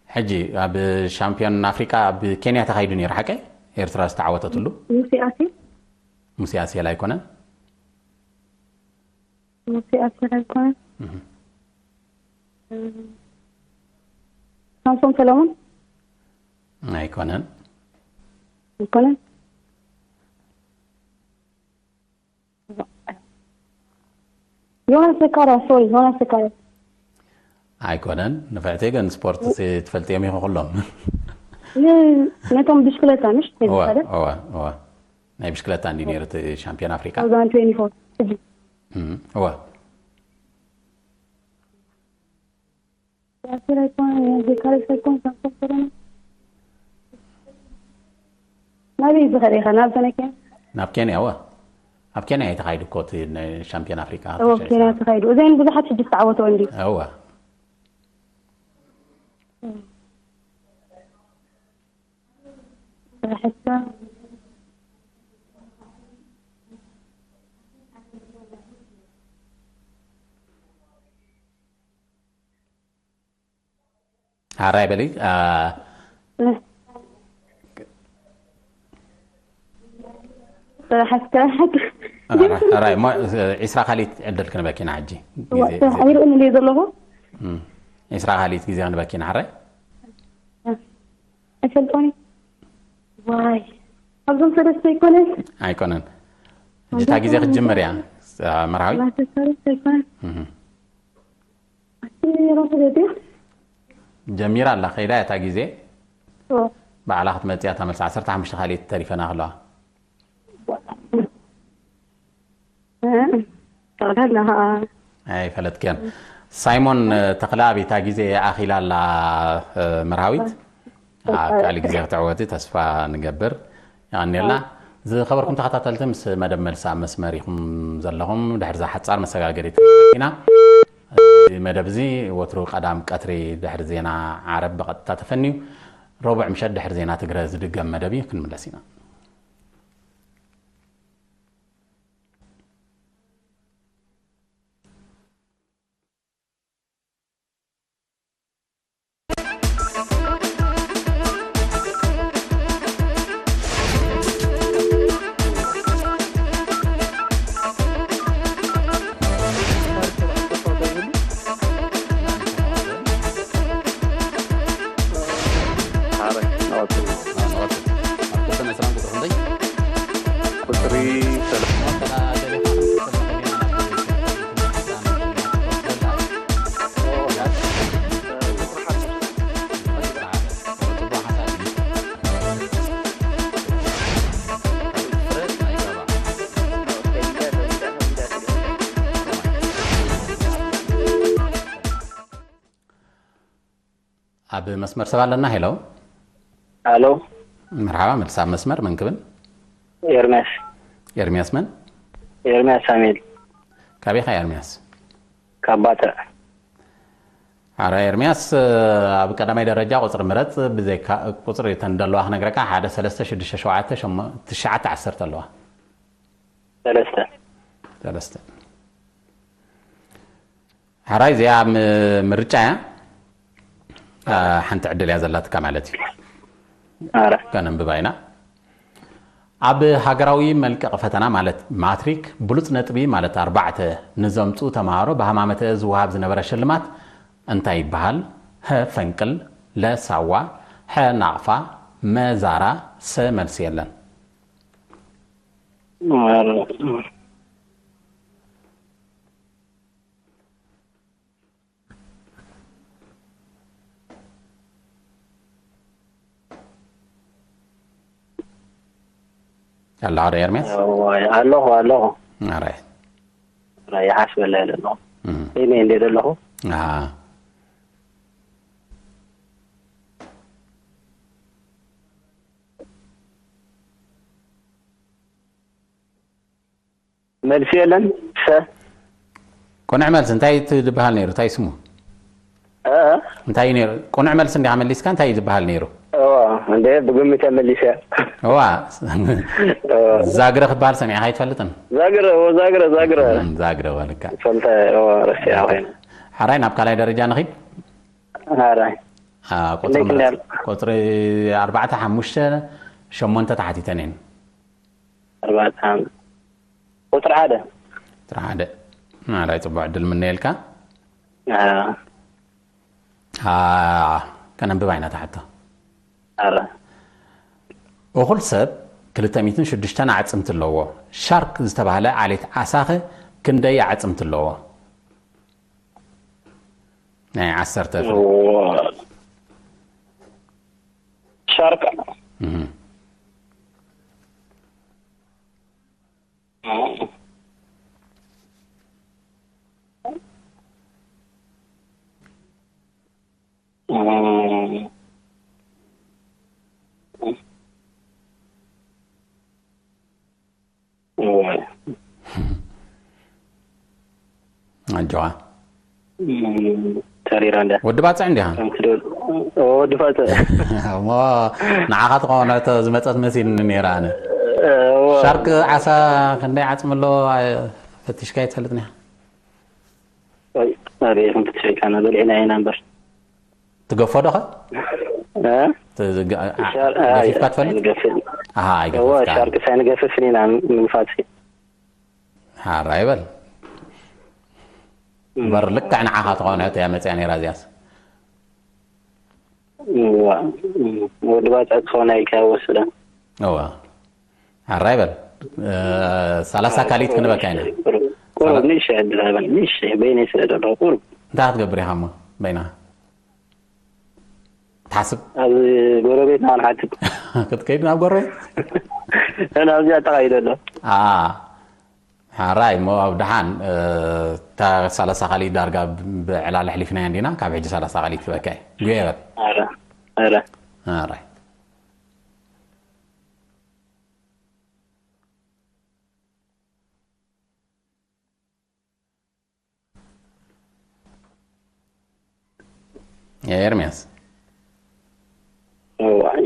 ሕጂ ኣብ ሻምፒዮን ኣፍሪቃ ኣብ ኬንያ ተኻይዱ ነይሩ፣ ሓቀይ? ኤርትራ ዝተዓወተትሉ። ሙሴ ኣሴ? ሙሴ ኣሴል ኣይኮነን? ሙሴ ኣሴል ኣይኮነን? እህ። ሳምሶን ሰለሞን? ኣይኮነን። ይኮነ ዮናስ ዘካርያስ፣ ሶሪ፣ ዮናስ ዘካርያስ። ኣይኮነን። ንፍዕተይ ግን ስፖርት ትፈልጥዮም ኢኹ ኩሎም። ን-፣ ነቶም ብሽክለታ ምሽ እዋ ተዝካደ እዋ እዋ ናይ ብሽክለታ እንዲ ነይሩ እቲ ሻምፒዮን ኣፍሪቃ። two thousand twenty-four ሕጂ እም፣ እዋ ያሲር ኣይኮነን፣ ዘካርያስ ኣይኮነን፣ ሳምሶን ኮረና። ናበይ ዝኸደ ኢኻ? ናብ ዘነከ ናብ ኬንያ። እዋ ኣብ ኬንያ እዩ ተኻይዱ እኮ እቲ ናይ ሻምፒዮን ኣፍሪቃ። ኬንያ ተኻይዱ። እዘን ብዙሓት ሕጂ ዝተዓወተወ እንዲ እዋ ስራሕካ ሓራይ በሊ። አ፣ ስራሕካ ሓራይ እሞ ዒስራ ካሊት ዕድል ክንበኪና ሕጂ። ግዜ- ኣይርእን እንደ ዘለኹ እም፣ ዒስራ ካሊት ግዜ ክንበኪና ሓራይ። ኣይፈልጦኒ ዋይ ኣብዞም ሰለስተ ኣይኮነን ኣይኮነን። ሕጂ እታ ግዜ ክትጅምር እያ። አ፣ መርሃዊ ሰለስተ ኣይኮነን እም፣ ኣስር ነይሮም ስለዚ ጀሚራ ኣላ ከይዳ እያ እታ ግዜ። ባዕላ ክትመፅእ እያ እታ መልሲ። ዓሰርተ ሓሙሽተ ካሊት ተሪፈና ከለዋ ጠቕላላ ኣይፈለጥክያን። ሳይሞን ተኽለኣብ እታ ግዜ ኣኺላ ኣላ። መርሃዊት ኣብ ካልእ ግዜ ክትዕወቲ ተስፋ ንገብር። የቐንየልና። ዝኸበርኩም ተኸታተልቲ ምስ መደብ መልሲ ኣብ መስመር ኢኹም ዘለኹም። ድሕሪ እዛ ሓጻር መሰጋገሪት ኢና። እዚ መደብ እዚ ወትሩ ቀዳም ቀትሪ ድሕሪ ዜና ዓረብ ብቐጥታ ተፈንዩ፣ ረቡዕ ምሸት ድሕሪ ዜና ትግረ ዝድገም መደብ እዩ። ክንምለስ ኢና። ቁፅሪ ኣብ መስመር ሰብ ኣለና። ሄሎ። ኣሎ። መርሓባ፣ መልሲ ኣብ መስመር። መን ክብል? ኤርሚያስ። ኤርሚያስ መን? ኤርሚያስ ሳሙኤል። ካበይ ኢኻ ኤርሚያስ? ካብ ባጽዕ። ኣረ ኤርሚያስ፣ ኣብ ቀዳማይ ደረጃ ቁጽሪ ምረጽ። ብዘይካ ቁጽሪ እተን ደለዋ ክነግረካ፣ ሓደ ሰለስተ ሽዱሽተ ሸውዓተ ሸሞ ትሽዓተ ዓሰርተ ኣለዋ። ሰለስተ። ሰለስተ። ሓራይ እዚኣ ም- ምርጫ እያ። አ፣ ሓንቲ ዕድል እያ ዘላትካ ማለት እዩ። ኣረ ከነንብባ ኢና። ኣብ ሃገራዊ መልቀቕ ፈተና ማለት ማትሪክ ብሉጽ ነጥቢ ማለት ኣርባዕተ ንዘምጽኡ ተምሃሮ ብሃማመተ ዝወሃብ ዝነበረ ሽልማት እንታይ ይበሃል? ሀ ፈንቅል፣ ለ ሳዋ፣ ሐ ናቕፋ፣ መ ዛራ፣ ሰ መልሲ የለን። ኣለኻ ዶ ኤርሚያስ? ኣለኹ ኣለኹ። ኣራይ ራይ ሓስበላ ኣለኹ። እኔ እንዴት ኣለኹ? ኣሃ መልሲ የለን። ሰ ቁኑዕ መልሲ እንታይ ትድበሃል ነይሩ? እንታይ ስሙ? እ? እንታይ እዩ ነይሩ? ቁኑዕ መልሲ እንዲኻ መሊስካ እንታይ እዩ ዝበሃል ነይሩ? እዋ እንደ ብግምት መሊሰ። እዋ ዛግረ ክበሃል ሰሚዕካ ኣይትፈልጥን? ዛግረ ዛግረ ዛግረ እም፣ ዛግረ በልካ። ፈልጠ። ረሲያ ኮይነ። ሓራይ ናብ ካልኣይ ደረጃ ንኺድ። ሓራይ አ፣ ቁፅሪ ክንደይ ምረፅ። ክንደይ? ቁፅሪ ኣርባዕተ ሓሙሽተ ሸሞንተ ተሓቲተን እየን። ኣርባዕተ ሓሙሽተ ቁፅሪ ሓደ። ቁፅሪ ሓደ። ሓራይ ፅቡቅ ዕድል ምነየልካ። አ፣ አ፣ ከነንብባ ኢና እታ ሕቶ። ኣረ እኹል ሰብ ክልተ ሚእትን ሽዱሽተን ኣዕጽምቲ ኣለዎ። ሻርክ ዝተባህለ ዓሌት ዓሳኸ ክንደይ ኣዕጽምቲ ኣለዎ? ናይ ዓሰርተ ፍረ። እዎ። ሻርክ። እህ። ኣጆኻ። ተሪራ እንዳ ወዲ ባጽዕ እንዲኻ? ወዲ ባጽዕ። እሞ ንዓኻ ትኾን እቶ ዝመጸት መሲልኒ ነይራ ኣነ። እዎ። ሻርክ ዓሳ ክንደይ ዓጽሚ ኣለዎ ፈቲሽካ ይትፈልጥኒ? ኣይ፣ ኣበይ ክንፍትሽ ኢልካና በሊዕና ኢና እምበር። ትገፎ ዶ ኸ? እ? ት-፣ ግ-፣ አ-፣ ሻር-፣ ኣይ፣ ገፊፍካ ትፈልጥ? ኣይንገፍን። ኣሃ፣ እዎ፣ ኣይገፈፍካን። ሻርክስ ኣይንገፍፍን ኢና ንምፋት። ሓራ ይበል። እም። እምበር ልክዕ ንዓኻ ትኾነ እያ መጽያ ነይራ እዚኣስ። እዋ፣ እም፣ ወዲ ባጽዕ ትኾን ኣይካ ወስዳ። እዋ። ሓራ ይበል። እ፣ ሰላሳ ካሊት ክንበካ ኢና። ቁሩብ፣ ቁሩብ፣ ሰላ- ንእሽተይ ዕድል ሃበን፣ ንእሽተይ፣ በይነይ ስለ ዘለኹ፣ ቁሩብ። እንታይ ክትገብር ኢኻ እሞ፣ በይና? ትሓስብ? ኣብ ጎረቤትና ክንሓትት። ክትከይድ ናብ ጎረቤት? ናብዚኣ ተኻይዶ ኣሎ። ኣ፣ ሓራይ እሞ ኣብ ደሓን፣ እ፣ እታ ሰላሳ ካሊት ዳርጋ ብዕላል ኣሕሊፍናያ እንዲና፣ ካብ ሕጂ ሰላሳ ካሊት ክበካ እየ። ጉየ በል። ኣረ፣ ኣረ። ሓራይ። ኤርምያስ። እዋይ።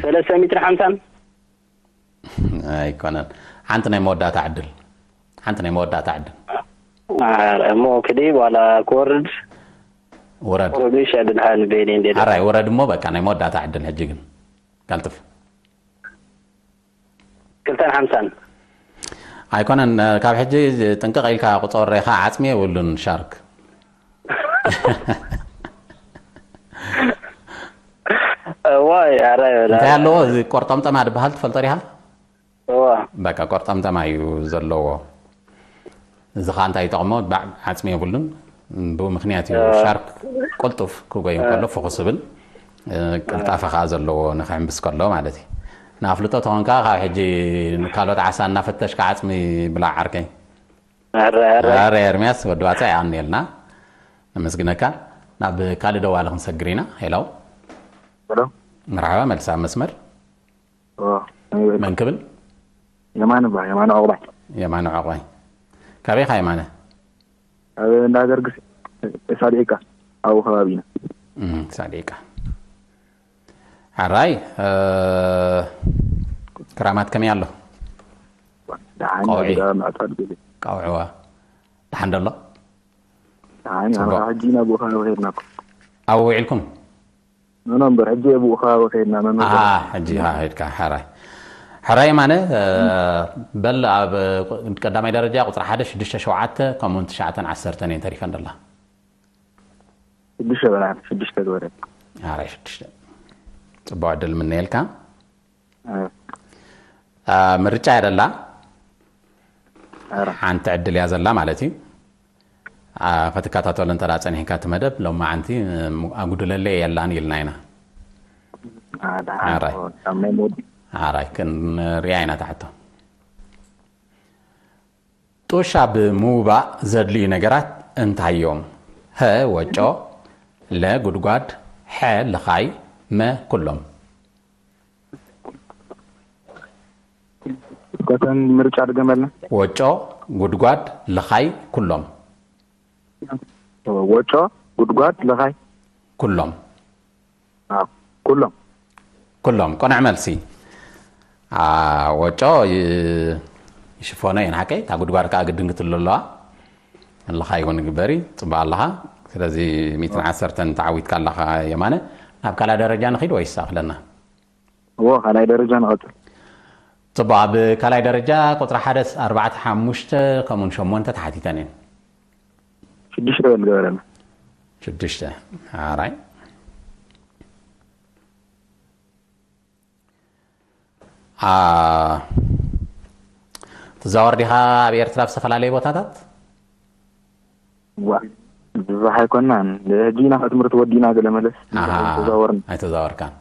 ሰለስተ ሚትር ሓምሳን? ኣይኮነን። ሓንቲ ናይ መወዳእታ ዕድል። ሓንቲ ናይ መወዳእታ ዕድል። ኣረ፣ እሞ ክዲ ዋላ ክወርድ? ውረድ። ቁሩብ ንእሽተይ ዕድል ሃኒ በይነይ እንዴ። ኣራይ፣ ውረድ እሞ በቃ ናይ መወዳእታ ዕድል ሕጂ ግን። ቀልጥፍ። ክልተን ሓምሳን። ኣይኮነን፣ ካብ ሕጂ ጥንቅቕ ኢልካ ቁጸር ኢኻ፣ ዓጽሚ የብሉን ሻርክ። እዋይ፣ ኣረ፣ ኣረ። እንታይ ኣለዎ? እዚ ቆርጠምጠማ ዝበሃል ትፈልጦ ዲኻ? እዋ። በቃ፣ ቆርጠምጠማ እዩ ዘለዎ። እዚ ኸኣ እንታይ ይጠቕሞ? ባዕ-፣ ዓጽሚ የብሉን። ብኡ ምኽንያት እዩ እ። ሻርክ ቅልጡፍ ክጎይ እ። እንከሎ ፍኹስ ዝብል፣ እ፣ ቅልጣፈ ኸኣ ዘለዎ ንኽሕምብስ ከሎ ማለት እዩ። ንኣፍልጦ ተኾንካ ካብ ሕጂ ንካልኦት ዓሳ እናፈተሽካ ዓጽሚ ብላዕ ዓርከይ። ኣረ፣ ኣረ። ኣረ ኤርምያስ ወዲ ባጽዕ የቐንየልና። ነመስግነካ። ናብ ካልእ ደዋሊ ክንሰግር ኢና። ሄሎ። ሄሎ። መርሓባ፣ መልሲ ኣብ መስመር። ኦ፣ መን ክብል? የማነ እባ፣ የማነ ዑቕባይ። የማነ ዑቕባይ። ካበይ ኢኻ የማነ? ኣብ እንዳ ገርግስ ሳዲቃ፣ ኣብኡ ከባቢ ኢና። እም፣ ሳዲቃ። ሓራይ፣ እ፣ ክራማት ከመይ ኣሎ? ደሓን፣ ቀውዒ። ዳ መዕጸድ ገለ። ቀውዕዋ። ደሓን ዶ ኣሎ? ደሓን፣ ጽቡቕ። ኣነ ሕጂ ናብኡ ከባቢ ከይድና እኮ። ኣብኡ ውዒልኩም? ኖ፣ ኖ፣ እምበር፣ ሕጂ የብኡ ከባቢ ከይድና መምህር ኣሃ፣ ገለ። ሕጂ፣ ሃ፣ ሄድካ፣ ሓራይ። ሓራይ የማነ፣ እ፣ በል ኣብ ቀዳማይ ደረጃ ቁጽሪ ሓደ፣ ሽዱሽተ፣ ሸውዓተ፣ ከምኡውን ትሽዓተን ዓሰርተን እየን ተሪፈን ደላ። ሽዱሽተ በላ፣ ሽዱሽተ ግበረ። ሓራይ ሽዱሽተ። ጽቡቕ ዕድል ምነየልካ። እ። እ፣ ምርጫ እያ ደላ። ኣረ። ሓንቲ ዕድል እያ ዘላ ማለት እዩ። ኣ፣ ክትከታተሎ እንተ ደኣ ጸኒሕካ እቲ መደብ፣ ሎማዓንቲ፣ እም፣ ኣጉድለለይ የላን ኢልና ኢና። ኣ፣ ደሓን። ኣራይ። እሞ፣ ካብ ናይ ሞድ- ኣራይ፣ ክንሪኣ ኢና እታ ሕቶ። ጡሽ ኣብ ምውባእ ዘድልዩ ነገራት እንታይ እዮም? ሀ፣ ወጮ፣ ለ፣ ጉድጓድ፣ ሐ፣ ልኻይ፣ መ፣ ኩሎም። ከተን ምርጫ ድገመልና። ወጮ፣ ጉድጓድ፣ ልኻይ፣ ኩሎም። ወጮ፣ ጉድጓድ፣ ልኻይ። ኩሎም። ኣዎ፣ ኩሎም። ኩሎም። ቅኑዕ መልሲ። ኣ፣ ወጮ ይ-፣ ይሽፈኖ እየን፣ ሓቀይ። እታ ጉድጓድ ከኣ ግድን ክትህሉ ኣለዋ። ልኻይ እውን ግበሪ። ጽቡቕ ኣለኻ። ስለዚ ሚእትን ዓሰርተን ተዓዊትካ ኣለኻ የማነ። ናብ ካልኣይ ደረጃ ንኺድ ወይስ ኣኽለና? እዎ፣ ካልኣይ ደረጃ ንቐጽል። ጽቡቕ፣ ኣብ ካልኣይ ደረጃ ቁጽሪ ሓደ፣ ኣርባዕተ፣ ሓሙሽተ፣ ከምኡውን ሸሞንተ ተሓቲተን እየን። ሽዱሽተ በል ገበረና። ሽዱሽተ። ኣራይ። ኣ ትዛወር ዲኻ ኣብ ኤርትራ ኣብ ዝተፈላለየ ቦታታት? ዋ ብዙሕ ኣይኮናን። ሕጂ ኢና ትምህርቲ ወዲና ገለ መለስ ኣሃ፣ ተዛወርና። ኣይተዛወርካን።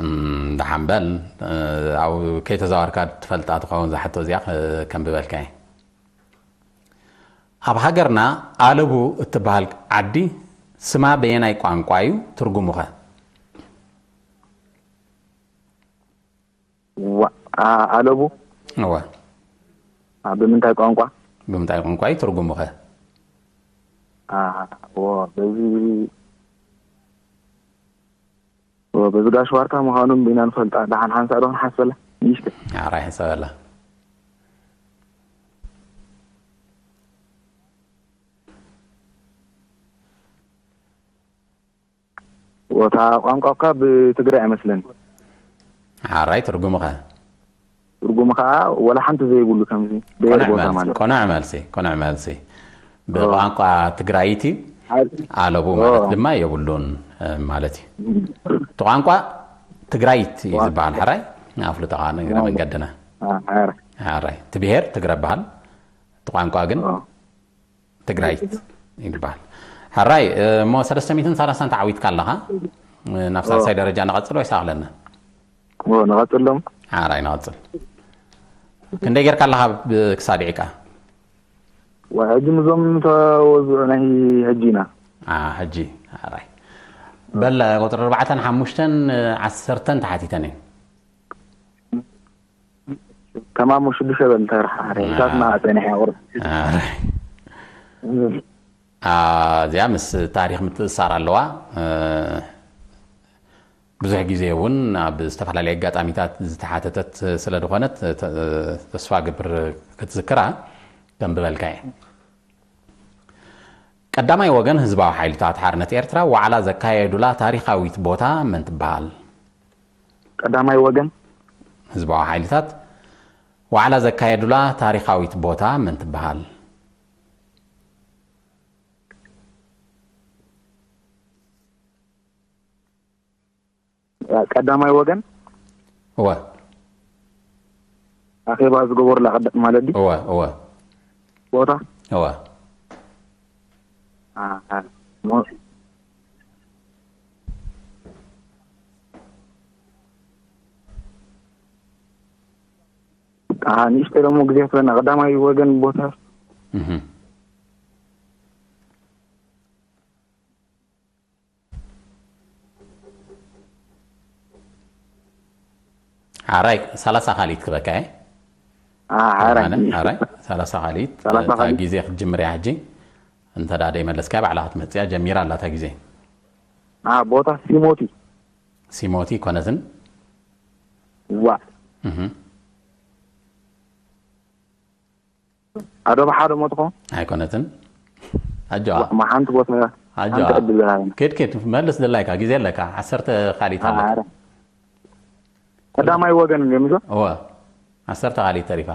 እም፣ ደሓን በል። እ፣ ኣብ ከይተዛወርካ ትፈልጣ ትኸውን ዝሓቶ እዚኣ ከ-፣ ከንብበልካ እየ። ኣብ ሃገርና ኣለቡ እትበሃል ዓዲ ስማ በየናይ ቋንቋ እዩ? ትርጉሙ ኸ? ዋ- ኣ- ኣለቡ እወ። ኣ- ብምንታይ ቋንቋ? ብምንታይ ቋንቋ እዩ? ትርጉሙ ኸ? ኣ- ዎ- በዚ ዎ- በዚ ጋሽ ዋርካ ምዃኑ ኢና ንፈልጣ። ደሓን ሓንሳእ ዶ ክንሓስበላ? ንእሽተይ ኣራይ ሕሰበላ። ወታ ቋንቋ እኳ ብትግራይ ኣይመስለኒ። ሓራይ ትርጉሙ ኸ? ትርጉሙ ከዓ ወላ ሓንቲ ዘይብሉ ከምዚ ብሔር ቆንዕ ቦታ መልሲ፣ ማለት ቆንዕ መልሲ፣ ቆንዕ መልሲ። ብቋንቋ ትግራይቲ ኣለቡ ኦ። ማለት ድማ የብሉን እ፣ ማለት እዩ። እቲ ቋንቋ ትግራይት እዩ ዝበሃል። ሕራይ ኣፍልጦ ከዓ ንእግረ መንገድና። ኣ- ኣረ። ሕራይ እቲ ብሔር ትግረ በሃል፣ እቲ ቋንቋ ግን ኦ። ትግራይት ይበሃል። ሕራይ እ፣ እሞ ሰለስተ ሚእትን ሰላሳን ተዓዊትካ ኣለኻ። እ፣ ናብ ሳልሳይ ደረጃ ንቐጽል ወይስ ኣኽለና? ኦ፣ ንቐጽሎም። ሕራይ ንቐጽል። ክንደይ ጌርካ ኣለኻ ብ-፣ ክሳብ ዒቃ? ዋ- ሕጂ ምዞም ተወዝዑ ናይ ሕጂ ኢና። ኣ፣ ሕጂ ሕራይ በል ቁፅሪ ኣርባዕተን ሓሙሽተን ዓሰርተን ተሓቲተን እየን። ተማሙ ሽዱሽተ በል ተርሓ አ- ሳትና ጸኒሐ ቁር ኣረ። ኣ፣ እዚኣ ምስ ታሪክ ምትእሳር ኣለዋ። እ፣ ብዙሕ ግዜ እውን ኣብ ዝተፈላለዩ ኣጋጣሚታት ዝተሓተተት ስለ ዝኾነት ተ- ተስፋ ግብር ክትዝክራ ከንብበልካ እየ። ቀዳማይ ወገን ህዝባዊ ሓይልታት ሓርነት ኤርትራ ዋዕላ ዘካየዱላ ታሪኻዊት ቦታ መን ትበሃል? ቀዳማይ ወገን ህዝባዊ ሓይልታት ዋዕላ ዘካየዱላ ታሪኻዊት ቦታ መን ትበሃል? ቀዳማይ ወገን እወ ኣኼባ ዝገበሩላ ቀዳም ማለት ድዩ? እወ እወ ቦታ እወ ኣ- ሞ- ኣ- ንእሽተይ ደሞ ግዜ ትበና ቀዳማይ ወገን ቦታ እህ። ሓራይ ሰላሳ ካልኢት ክበካ እየ። ኣ- ሓራይ ኣነ ሓራይ ሰላሳ ካልኢት ሰላሳ እታ ካልኢት። ግዜ ክትጅምር እያ ሕጂ። እንተ ደኣ ደይመለስካ ባዕላ ክትመጽእ እያ። ጀሚራ ኣላ እታ ግዜ። ኣ- ቦታ ሲሞቲ ሲሞቲ ኮነትን ዋ እህ። ኣዶ ብሓዶ ሞ ትኾን ኣይኮነትን። ኣጆዋ ማ ሓንቲ ቦታ ኣጆዋ ሓንቲ ዕድል ዝሃበና። ኪድ ኪድ መልስ ድላይካ ግዜ ኣለካ። ዓሰርተ ካልኢት ኣለካ። ኣረ። ቀዳማይ ወገን ገሚዞ እወ ዓሰርተ ካልኢት ተሪፋ።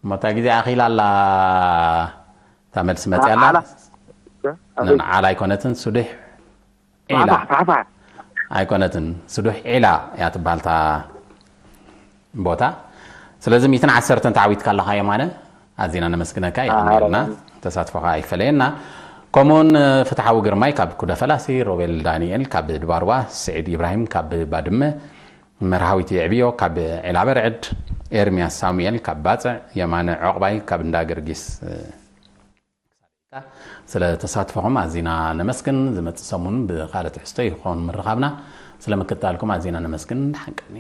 እሞ እታ ግዜ ኣኺላ ኣላ። እታ መልሲ መፅያ ኣላ። ዓላ ዓላ ኣይኮነትን። ስዱሕ ዒላ ፋሕፋሕ ኣይኮነትን። ስዱሕ ዒላ እያ ትበሃል እታ ቦታ። ስለዚ ሚእትን ዓሰርተን ተዓዊትካ ኣለኻ የማነ፣ ኣዚና ነመስግነካ። ይቐንየልና፣ ተሳትፎኻ ኣይፈለየና። ከምኡውን ፍትሓዊ ግርማይ ካብ ኩደ ፈላሲ፣ ሮቤል ዳንኤል ካብ ድባርዋ፣ ስዒድ ኢብራሂም ካብ ባድመ፣ መርሃዊት የዕብዮ ካብ ዒላ በርዕድ፣ ኤርምያስ ሳሙኤል ካብ ባጽዕ፣ የማነ ዖቕባይ ካብ እንዳ ገርጊስ። ስለ ተሳትፎኹም ኣዚና ነመስግን። ዝመጽእ ሰሙን ብኻልእ ትሕዝቶ ይኾን ምርኻብና። ስለ ምክትታልኩም ኣዚና ነመስግን። ደሓን ቀኒ።